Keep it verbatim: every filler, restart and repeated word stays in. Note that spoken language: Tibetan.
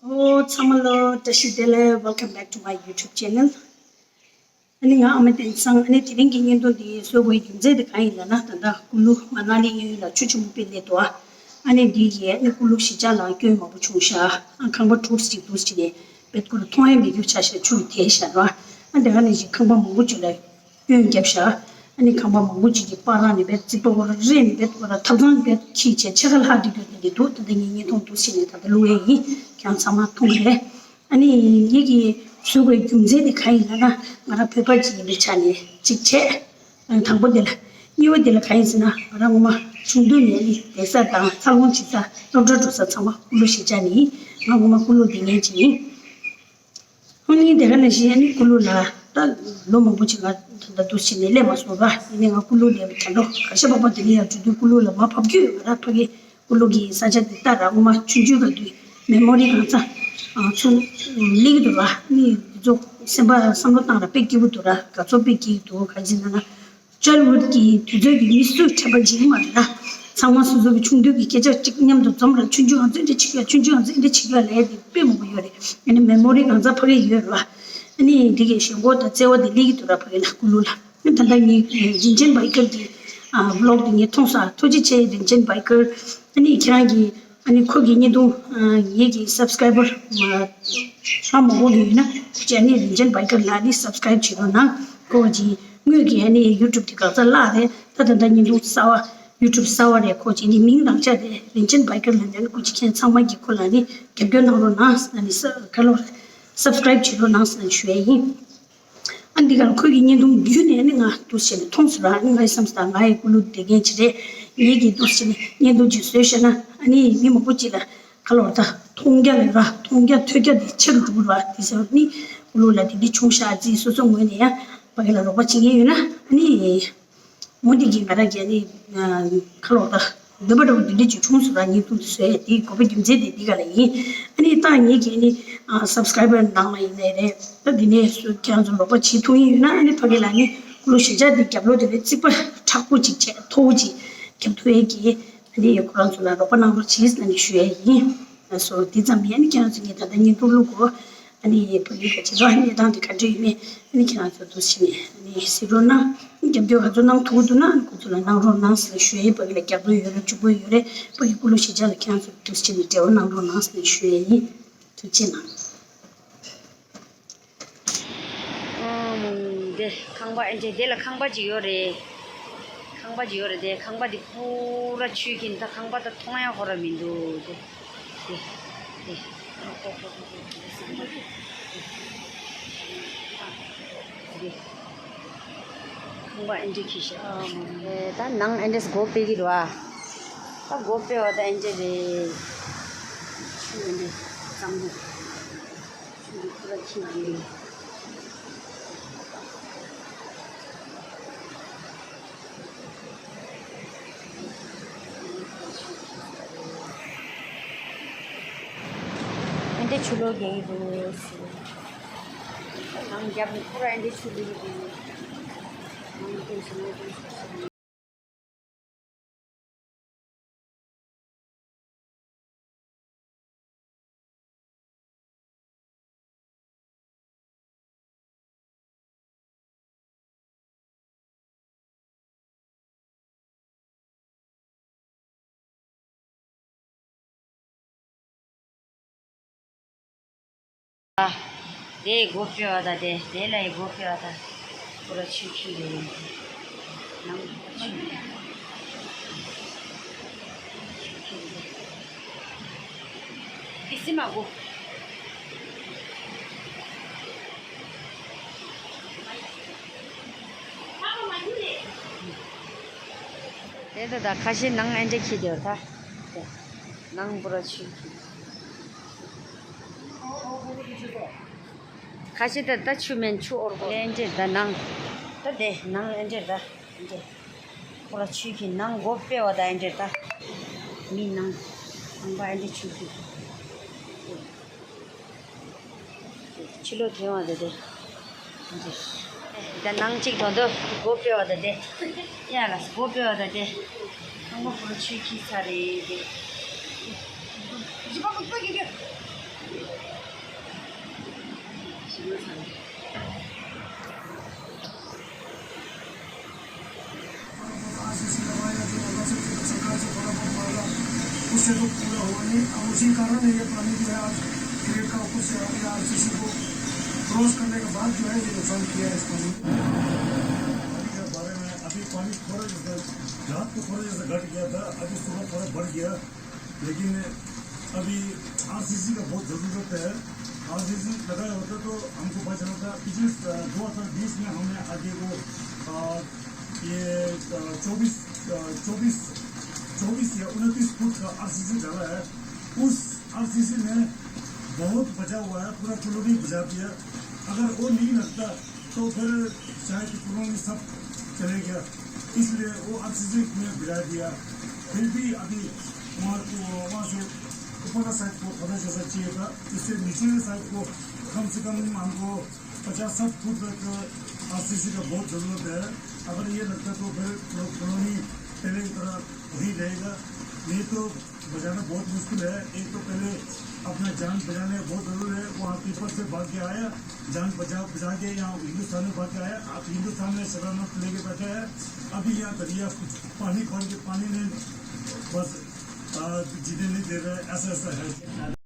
ཨོ་ཚང་མ་ལོ་བཀྲ་ཤིས་བདེ་ལེགས། Welcome back to my YouTube channel. ཨ་ནི་ང་ཨ་མ་བསྟན་བཟང་། ཨ་ནི་དེ་རིང་གི་བརྙན་ཐུང་འདི་བཟོ་དགོས་རྒྱུ་མཚན་དེ་གང་ཡིན་ལབ་ན། ད་ལྟ་ཀུ་ལུ་མ་ན་ལི་གཡས་གཡོན་ལ་ཆུ་ཆེན་པོ་དཔེ་སླེབས་འདུག་ཨ་ནི་འདི་གིས་ཨ་ནི་ཀུ་ལུ་གཞིས་ཆགས་ལ་སྐྱོན་མང་པོ་བྱུང་ཤག་ཨ་ཁང་པ་དྲུག་ཅིག་འདུག་ཅིག་ནས་བེད་ཀུ་ལུ་མཐོང་ཡ་མེད་རྒྱུ་ཆགས་ཤག་ཆུ་ཐལ་ཤག་ར། ཨ་དེ་ག་ནང་བཞིན་ཁང་པ་མང་པོ་ཅིག་ལ་སྐྱོན་བརྒྱབ་ཤག་ཨ་ནི་ཁང་པ་མང་པོ་ཅིག་གི་པར་རང་ནས་བེད་རྩིག་པ་བོ་ར་རས་ནས་བེད་བོ་ར་ཐབ་ཚང་བེད་ཁྱི་བྱས་ཕྱེད་ཀ་ལྷག་དེ་གྱུར་ནས་འདུག་ད་ལྟ་ངས་བརྙན་ཐུང་འདུག་ཟེར་ནས་ད་ལྟ་བླུག་ཡས་ཡིན། ཁྱེད་རང་ཚང་མ་མཐོང་གི་རེད། ཨ་ནི་ངེད་ཀྱིས་བཟོ་དགོས་རྒྱུ་མཚན་དེ་གང་ཡིན་ལབ་ན། ང་རང་བོད་པ་ཅིག་ཡིན་པའི་ཆ་ནས་གཅིག་བྱས། ཨ་ནི་དང་པོ་དེ་ལ། གཉིས་པ་དེ་ལ་གང་ཡིན་ཟེར་ན། ང་རང་ངོ་མ་ཆུང་དུས་ནས་ཨ་ནི་བསྡད་ས་དང་འཚར་ལོངས་བྱེད་ས་སློབ་གྲྭ་འགྲོ་ས་ཚང་མ་ཀུ་ལུ་གཞིས་ཆགས་ནས་ཡིན། ང་ངོ་མ་ཀུ་ལུ་བསྡད་མཁན་ཅིག་ཡིན། ཨ་ནི་དེ་ག་ནང་བཞིན་ཨ་ནི་ཀུ་ལུ་ལ་ད་ལོ་མང་པོ་ཅིག་ང་ད་ལྟ་འདུག་བྱས་ནས་སླེབས་མ་སོང་ར། ཡིན་ནའི་ང་ཀུ་ལུ་སླེབས་པའི་དུས་ལོ་ག་ཤེད་པ་པ་དེ་ནས་ཡར་འགྲོ་དུས་ཀུ་ལུ་ལ་མར་བབས་རྒྱུ་ཡོད་ར། ཕ་གི་ཀུ་ལུ་གི་ས་ཆ་དེ་ལྟ་ར། ངོ་མ་ཆུང་ཆུང་ག་དུས་མེ་མོ་རི་གང་ཚ་ཚུར་སླེབས་ཀྱི་འདུག་ར། ཨ་ནི་འདི་ཚོ་སེམས་པ་བསམ་བློ་བཏང་ར་དཔེ་སྐྱིད་པོ་འདུག་ར། དགའ་ཚོར་དཔེ་སྐྱིད་འདུག་ག་རེ་ཟེར་ན་ན། ཅལ་ཝུཌ་ཀྱི་དུས་ཚོད་ཀྱི་མི་སུས་འཕྲད་པ་ཅིག་མ་རེད་ལ། ཚང་མ་སོ་སོ་གི་ཆུང་དུས་ཀྱི་སྐད་ཆ་གཅིག་མཉམ་དུ་འཛོམས་ལ། ཆུང་ཆུང་ང་ཚོ་འདི་འདྲ་བྱེད་ཀྱི་ཡོད། ཆུང་ཆུང་ང་ཚོ་འདི་འདྲ་བྱེད་ཀྱི་ཡོད་ལབ་ཡ་དེ་དཔེ་མང་པོ་ཡོད་རེད། ཨ་ནི་མེ་མོ་རི་གང་ཚ་ཕ་གི་ཡོད་རེད་བ། ཨ་ནི་འདི་གའི་ཞེན་ཁོག་དང་བརྩེ་བ་དེ་སླེབས་ཀྱི་འདུག་ར་ཕ་གི་ལ་ཀུ་ལུ་ལ། ཨ་ནི་ད་ལྟ་ངའི་རིན་ཆེན་བྷའི་ཀར་གྱི་ཨ་བི་ལོག་དེ་ངས་མཐོང་སོང་། ཨ་ཐུགས་རྗེ་ཆེ་རིན་ཆེན་བྷའི་ཀར། ཨ་ནི་ཁྱེད་རང་གི་ཨ་ནི་ཁོ་གི་བརྙན་ཐུང་ཨ་ངེད་ཀྱི་སབ་སི་ཀ་རའི་བར་ཨ་ཧ་མང་པོ་ཡོད་ན་ཁྱེད་ཨ་ནི་རིན་ཆེན་བྷའི་ཀར་ལ་ཨ་ནི་སབ་སི་ཀ་རའིབ་བྱེད་རོགས་གནང་། ཁོ་གི་དངུལ་གྱི་ཨ་ནི་ཡུ་ཊུབ་དེ་གང་ཚ་བརླག་རེད། ད་ད་ལྟ་བརྙན་ཐུང་གསར་བ་ཡུ་ཊུབ་གསར་བ་རེད། ཁོ་གི་ཨ་ནི་མིང་དང་བཅས་ཏེ་རིན་ཆེན་བྷའི་ཀར་ལ་ཨ་ནི་སྐུ་མཁྱེན་ཚང་མ་གིས་ཁོ་ལ་ཨ་ནི་རྒྱབ་སྐྱོར་གནང་རོགས་གནང་ཟེར་ཨ་ནི་ས་ཁ་ལོ་སབ་སི་ཀ་རའིབ་བྱེད་རོགས་གནང་ཟེར་ཨ་ནི་ཞུ་ཡ་ཡིན། ཨ་འདི་གར་ཁོའི་གི་བརྙན་ཐུང་བརྒྱུད་ནས་ནི་ང་འདུག་བྱས་ནས་མཐོང་སོང་ར། ཨ་ནི་ངའི་བསམ་སྟངས་ང་ཡི་ཀུ་ལུ་བསྡད་མཁན་ཅིག་རེད། ངེད་ཀྱིས་འདུག་བྱས་ནས་བརྙན་ཐུང་ཅིག་བཟོས་ཤག་ན་ཨ་ནི་མི་མང་པོ་ཅིག་ལ་ཁ་ལོ་ད་མཐོང་རྒྱ་ལ་ར་མཐོང་རྒྱ་ཐོས་རྒྱ་དེ་ཆེ་རུ་འགྲོ་གི་ར། དེ་ཟེར་ནི་ཀུ་ལུ་ལ་དེ་འདྲ་བྱུང་ཤག་ཅེས་སོ་སོ་ངོས་ནས་ཡང་ཕ་གི་ལ་རོགས་པ་བྱེད་མཁན་ཡོད་ན་ཨ་ནི། འོ་འདི་གིས་ང་རང་གིས་ནི་ཁ་ལོ་ད་འདོད་པ་འདྲ་བོ་འདི་འདྲ་ཅིག་བྱུང་སོང་ར། བརྙན་ཐུང་འདི་བཟོ་ཡ་དེའི་དགོས་པ་རྒྱུ་མཚན་དེ་འདི་ག་ལ་ཡིན། ཨ་ནི་ད་ངེད་ཀྱི་ནི་སབ་སི་ཀ་རའི་བར་ནང་ལ་ཡིན་ནའི་རེད། ད་འདི་ནས་སུ་ཁྱེད་རང་ཚོ་རོགས་པ་བྱེད་ཐུབ་ཡིན་ཡོད་ན་ཨ་ནི་ཕ་གི་ལ་ནི་ཀུ་ལུ་གཞིས་ཆགས་འདི་རྒྱབ་ལོགས་དེ་ལ་རྩིག་པ་མཁྲེགས་པོ་ཅིག་བྱས་མཐོ་བོ་ཅིག་རྒྱབ་ཐུབ་ཡས་ཀྱི་ཨ་ནི་ཁོ་རང་ཚོ་ལ་རོགས་པ་གནང་རོགས་བྱེད་ཟེར་ནས་ཞུ་ཡ་ཡིན། སོ་འདི་ཙམ་ཡིན། ཨ་ནི་ཁྱེད་རང་ཚོ་ངས་ད་ལྟ་བརྙན་ཐུང་བླུག་གོ་ཨ་ནི་བོད་ཡིག་ག་ཅི་ལ་གནས་སྟངས་དེ་ག་འདྲ་ཡིན་མིན་ཨ་ནི་ཁྱེད་རང་ཚོ་འདུག་བྱས་ནས་ཨ་ནི་གཟིགས་རོགས་གནང་། རྒྱབ་སྐྱོར་ག་ཚོད་གནང་ཐུབ་འདུག་ན་ཨ་ནི་ཁོ་ཚོ་ལ་གནང་རོགས་གནང་ཟེར་ཞུ་ཡས། ཕ་གི་ལ་རྒྱབ་སྐྱོར་ཡོད་རེད། ཕྱུག་པོ་ཡོད་རེད། ཕ་གི་ཀུ་ལུ་གཞིས་ཆགས་ལ་ཁྱེད་རང་ཚོ་འདུག་བྱས་ནས་འབྲེལ་བ་གནང་རོགས་གནང་ཟེར་ཞུ་ཡས་ཡིན། ཐུགས་རྗེ་གནང་། ཨམ། དེ་ཁང་པ་ཨེ་འདྲས་དེ་ལ་ཁང་པ་ཅིག་ཡོད་རེད། ཁང་པ་ཅིག་ཡོད་རེད། དེ་ཁང་པ་དེ་པུ་ར་ཆུས་ཁེངས། ད་ཁང་པ་ད་མཐོང་ཡ་ཁོ་ར་མི་འདུག་དེ་དེ་དེ་ཁང་པ་ཨེ་འདྲས་ཁེངས་ཤག་ཨ་མ་རེད། ད་ནང་ཨེ་འདྲས་སྒོ་ཕྱེ་གི་རེད་བ། ད་སྒོ་ཕྱེ་བ་ད་ཨེ་འདྲས་རེད། ཆུ་ཨེ་འདྲས་གཙང་པོ། ཨེ་འདྲས་ཆུ་ལོག་རྒྱག་གི་འདུག་ནང་རྒྱབ་ནས་ཁོ་ར་ཨེ་འདྲས་ཆུ་ལོག་གི་འདུག་ནང་དེ་ཚོ་ནང་དེ་ཚོ། དེ་སྒོ་ཕྱེ་བ་དང་དེ་དེ་ལ་ཡི་སྒོ་ཕྱེ་བ་དང་ཁོ་ར་ཆུ་ཁྱི་རེད། ནང་ཆུ་ཁྱི། ཆུ་ཁྱི་རེད། ཨི་སི་མ་སྒོ། དེ་ད་ད་ཁ་ཤས་ནང་ཨེ་འདྲས་ཁྱི་དེ་བ་ད། ནང་པུ་ར་ཆུ་ཁྱི། ཁ་ཤས་ད་ད་ཆུ་མེན་ཆུ་འོར་གོ་ཨེ་འདྲས་ད་ནང་། ད་དེ་ནང་ཨེ་འདྲས་ད་ཨེ་འདྲས། ཁོ་ར་ཆུ་ཁྱི་ནང་སྒོ་ཕྱེ་བ་ད་ཨེ་འདྲས་ད། མི་ནང་ཁང་པ་ཨེ་འདྲས་ཆུ་ཁྱི། ཕྱི་ལོགས་ཐོན་པ་དེ་དེ། ད་ནང་གཅིག་དོན་དུ་སྒོ་ཕྱེ་བ་དེ་དེ། ཡ་ལ་སྒོ་ཕྱེ་བ་དེ་དེ། ཁང་པ་ཁོ་ར་ཆུ་ཁྱི་ཚར་རེད་དེ། आरसीसी लगाया जो अरुणाचल प्रदेश सरकार से बड़ा बहुत मांगा, उससे तो पूरा हुआ नहीं। अब उसी कारण है ये पानी जो है आज ग्रिड का ऊपर से आके आरसीसी को क्रॉस करने के बाद जो है ये नुकसान किया है इस पानी ने। पानी के बारे में अभी पानी थोड़ा जैसे रात को थोड़ा जैसे घट गया था, अभी सुबह थोड़ा बढ़ गया। लेकिन अभी आरसीसी का बहुत ज़रूरत है। आरसीसी लगाया होता तो हमको बच रहा था। पिछले दो हज़ार बीस में हमने आगे को ये चौबीस चौबीस चौबीस या उनतीस फुट का आरसीसी डाला है। उस आरसीसी ने बहुत बचा हुआ है, पूरा कॉलोनी बचा दिया। अगर वो नहीं लगता तो फिर शायद कॉलोनी सब चले गया। इसलिए वो आरसीसी में बचा दिया। फिर भी अभी वहाँ वहाँ से ऊपर का साइड को थोड़ा जैसा चाहिए था, इससे नीचे के साइड को कम से कम हमको पचास साठ फुट तक आरसीसी का बहुत ज़रूरत है। अगर ये लगता तो फिर कॉलोनी पहले की तरह वही रहेगा। नहीं तो बचाना बहुत मुश्किल है। एक तो पहले अपना जान बचाने बहुत ज़रूरी है। वहाँ तिब्बत से भाग के आया, जान बचा बचा के यहाँ हिंदुस्तान में भाग के आया। आप हिंदुस्तान में शरणार्थ लेके बैठे हैं। अभी यहाँ दरिया पानी भर के पानी ने बस जीने नहीं दे रहा है। ऐसा ऐसा है।